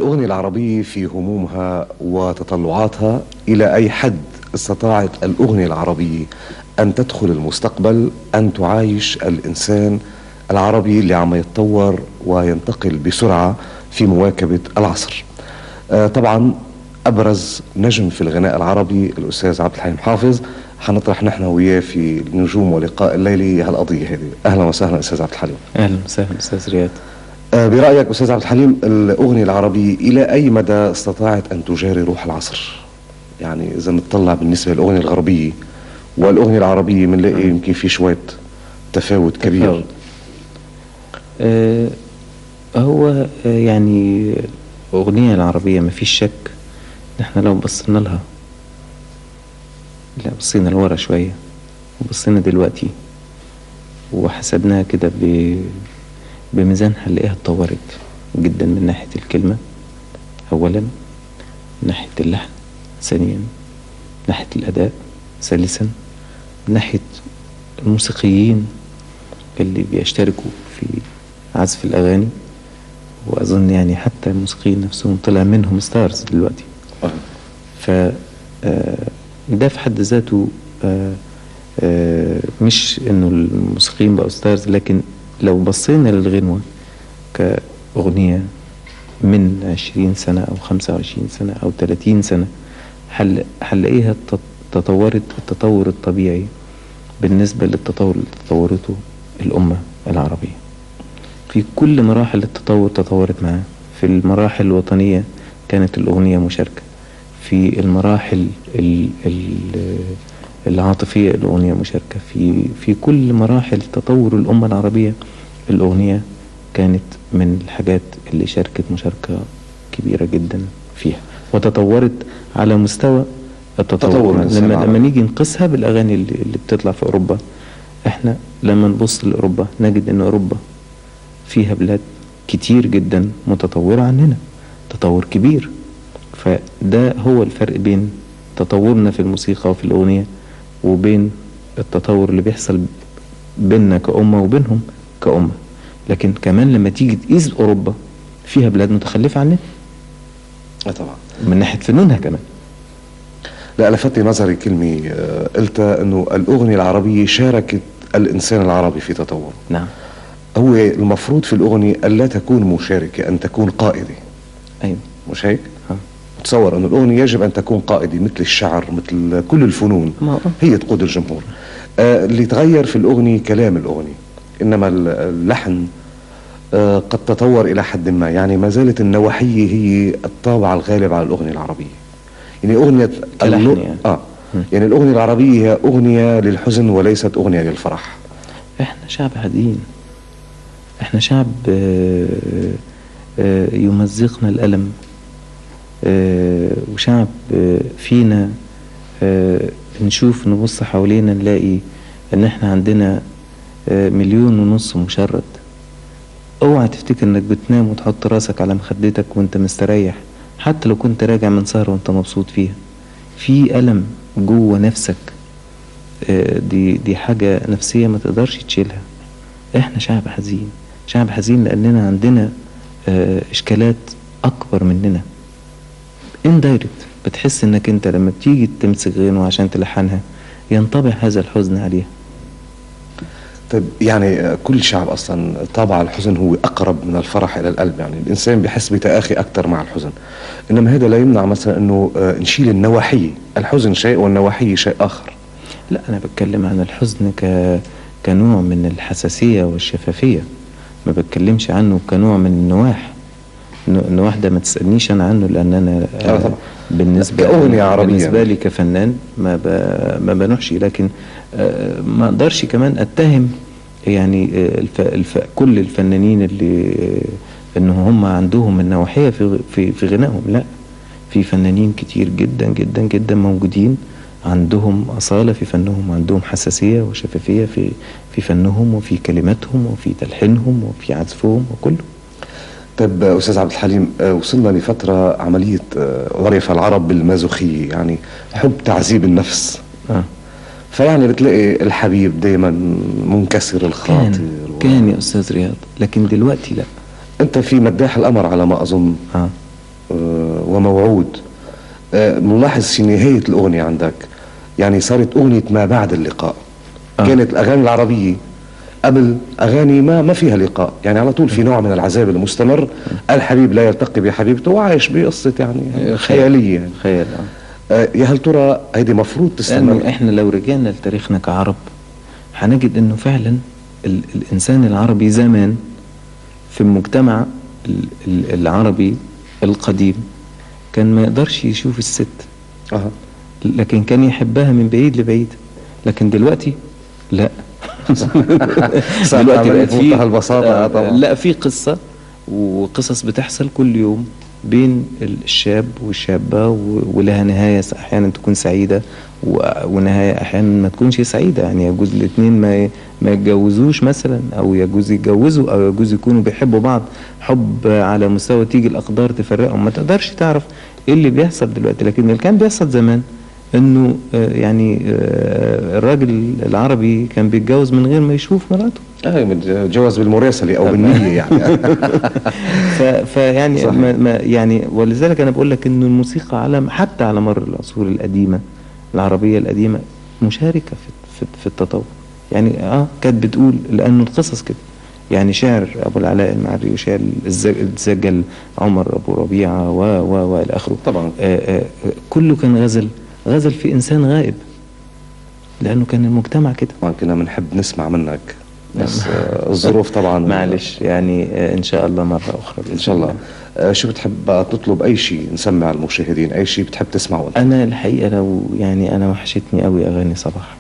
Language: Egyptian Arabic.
الأغنية العربية في همومها وتطلعاتها، إلى أي حد استطاعت الأغنية العربية أن تدخل المستقبل، أن تعايش الإنسان العربي اللي عم يتطور وينتقل بسرعة في مواكبة العصر؟ طبعا أبرز نجم في الغناء العربي الأستاذ عبد الحليم حافظ، حنطرح نحن وياه في نجوم ولقاء الليلي هالقضية هذه. أهلا وسهلا أستاذ عبد الحليم. أهلا وسهلا أستاذ رياض. برأيك أستاذ عبد الحليم، الأغنية العربية إلى أي مدى استطاعت أن تجاري روح العصر؟ يعني إذا نطلع بالنسبة للأغنية الغربية والأغنية العربية بنلاقي يمكن في شوية تفاوت كبير. هو يعني الأغنية العربية ما فيش شك، نحن لو بصينا لها، لا بصينا لورا شوية وبصينا دلوقتي وحسبناها كده بميزان، هنلاقيها اتطورت جدا من ناحية الكلمة أولا، من ناحية اللحن ثانيا، من ناحية الأداء ثالثا، من ناحية الموسيقيين اللي بيشتركوا في عزف الأغاني. وأظن يعني حتى الموسيقيين نفسهم طلع منهم ستارز دلوقتي. ف ده في حد ذاته مش إنه الموسيقيين بقوا stars، لكن لو بصينا للغنوة كأغنية من 20 سنة أو 25 سنة أو 30 سنة، هنلاقيها تطورت التطور الطبيعي بالنسبة للتطور اللي تطورته الأمة العربية في كل مراحل التطور. تطورت معاه في المراحل الوطنية كانت الأغنية مشاركة، في المراحل العاطفية الأغنية مشاركة، في كل مراحل تطور الأمة العربية الأغنية كانت من الحاجات اللي شاركت مشاركة كبيرة جدا فيها، وتطورت على مستوى التطور. لما نيجي نقيسها بالأغاني اللي بتطلع في أوروبا، احنا لما نبص لأوروبا نجد أن أوروبا فيها بلاد كتير جدا متطورة عننا تطور كبير. فده هو الفرق بين تطورنا في الموسيقى وفي الأغنية وبين التطور اللي بيحصل بيننا كأمة وبينهم كأمة. لكن كمان لما تيجي تقيس أوروبا فيها بلاد متخلفة عننا طبعا من ناحية فنونها كمان. لا، لفتني نظري كلمة قلتها، أنه الأغنية العربية شاركت الإنسان العربي في تطوره. نعم، هو المفروض في الأغنية ألا تكون مشاركة، أن تكون قائدة. أيوة، مش هيك؟ تصور أن الأغنية يجب أن تكون قائدة مثل الشعر، مثل كل الفنون، هي تقود الجمهور. اللي تغير في الأغنية كلام الأغنية، إنما اللحن قد تطور إلى حد ما. يعني ما زالت النواحية هي الطابع الغالب على الأغنية العربية. يعني أغنية يعني. يعني الأغنية العربية هي أغنية للحزن وليست أغنية للفرح. إحنا شعب حزين، إحنا شعب يمزقنا الألم، وشعب فينا نشوف نبص حوالينا نلاقي ان احنا عندنا 1.5 مليون مشرد. اوعى تفتكر انك بتنام وتحط راسك على مخدتك وانت مستريح، حتى لو كنت راجع من سهرة وانت مبسوط فيها. في ألم جوه نفسك، دي حاجة نفسية ما تقدرش تشيلها. احنا شعب حزين، شعب حزين لاننا عندنا اشكالات اكبر مننا. indirect بتحس انك انت لما بتيجي تمسك غنوة عشان تلحنها ينطبع هذا الحزن عليها. طيب، يعني كل شعب اصلا طابع الحزن هو اقرب من الفرح الى القلب، يعني الانسان بحس بتآخي اكثر مع الحزن. انما هذا لا يمنع مثلا انه نشيل النواحي، الحزن شيء والنواحي شيء اخر. لا، انا بتكلم عن الحزن كنوع من الحساسية والشفافية، ما بتكلمش عنه كنوع من النواح. النواح ده ما تسألنيش أنا عنه، لأن أنا بالنسبة كأغنية عربية بالنسبة لي كفنان ما بنوحش. لكن ما أقدرش كمان أتهم يعني كل الفنانين اللي إن هم عندهم النواحية في غنائهم. لا، في فنانين كتير جدا جدا جدا موجودين عندهم أصالة في فنهم، عندهم حساسية وشفافية في فنهم وفي كلماتهم وفي تلحينهم وفي عزفهم وكله. طيب أستاذ عبد الحليم، وصلنا لفترة عملية عرف العرب بالمازوخية، يعني حب تعذيب النفس. فيعني بتلاقي الحبيب دايما منكسر الخاطر. كان يا أستاذ رياض، لكن دلوقتي لا. أنت في مداح القمر على ما أظن. وموعود. ملاحظ في نهاية الأغنية عندك يعني صارت أغنية ما بعد اللقاء. كانت الأغاني العربية قبل أغاني ما فيها لقاء، يعني على طول في نوع من العذاب المستمر، الحبيب لا يلتقي بحبيبته وعايش بقصة يعني خيالية يعني. خيال. يا هل ترى هيدي مفروض تستمر؟ لأنه إحنا لو رجعنا لتاريخنا كعرب هنجد إنه فعلا الإنسان العربي زمان في المجتمع العربي القديم كان ما يقدرش يشوف الست، لكن كان يحبها من بعيد لبعيد. لكن دلوقتي لا. دلوقتي بقت في البساطة طبعا. لا، في قصة وقصص بتحصل كل يوم بين الشاب والشابة، ولها نهاية أحيانا تكون سعيدة ونهاية أحيانا ما تكونش سعيدة. يعني يجوز الاثنين ما يتجوزوش مثلا، أو يجوز يتجوزوا، أو يجوز يكونوا بيحبوا بعض حب على مستوى تيجي الأقدار تفرقهم، ما تقدرش تعرف إيه اللي بيحصل دلوقتي. لكن اللي كان بيحصل زمان إنه يعني الراجل العربي كان بيتجوز من غير ما يشوف مراته. جواز بالمراسلة أو بالنية يعني. فيعني ما يعني، ولذلك أنا بقول لك إنه الموسيقى على حتى على مر العصور القديمة العربية القديمة مشاركة في التطور. يعني كانت بتقول، لأنه القصص كده يعني، شعر أبو العلاء المعري وشعر الزجل عمر أبو ربيعة و و وإلى آخره طبعا. كله كان غزل، غزل في إنسان غائب، لأنه كان المجتمع كده. طبعا كنا بنحب نسمع منك، بس الظروف طبعا معلش يعني، إن شاء الله مرة أخرى إن شاء الله. شو بتحب تطلب؟ أي شيء نسمع المشاهدين، أي شيء بتحب تسمعه؟ أنا الحقيقة لو يعني أنا وحشتني قوي أغاني صباح.